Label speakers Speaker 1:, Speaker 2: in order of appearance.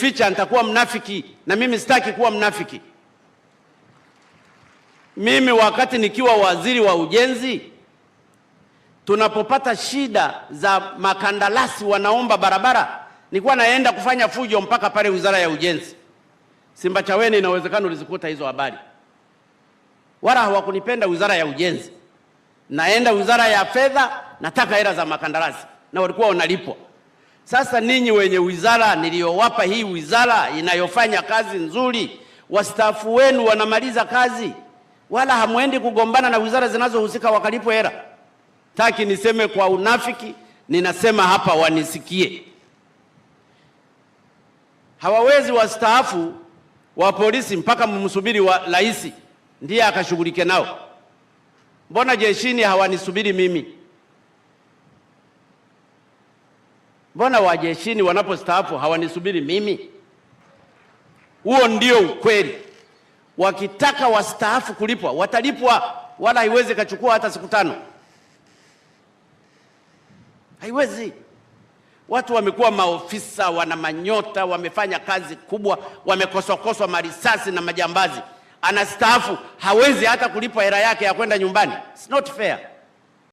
Speaker 1: Ficha nitakuwa mnafiki, na mimi sitaki kuwa mnafiki. Mimi wakati nikiwa waziri wa ujenzi, tunapopata shida za makandarasi wanaomba barabara, nilikuwa naenda kufanya fujo mpaka pale Wizara ya Ujenzi. Simbachawene, inawezekana ulizikuta hizo habari. Wala hawakunipenda Wizara ya Ujenzi. Naenda Wizara ya Fedha, nataka hela za makandarasi, na walikuwa wanalipwa. Sasa ninyi wenye wizara niliyowapa hii wizara inayofanya kazi nzuri, wastaafu wenu wanamaliza kazi, wala hamwendi kugombana na wizara zinazohusika wakalipwe hela. Taki niseme kwa unafiki, ninasema hapa wanisikie. Hawawezi wastaafu wa polisi mpaka mumsubiri wa rais ndiye akashughulike nao. Mbona jeshini hawanisubiri mimi? Mbona wajeshini wanapostaafu hawanisubiri mimi? Huo ndio ukweli. Wakitaka wastaafu kulipwa watalipwa, wala haiwezi kachukua hata siku 5, haiwezi. Watu wamekuwa maofisa, wana manyota, wamefanya kazi kubwa, wamekoswakoswa marisasi na majambazi, anastaafu hawezi hata kulipwa hela yake ya kwenda nyumbani. It's not fair.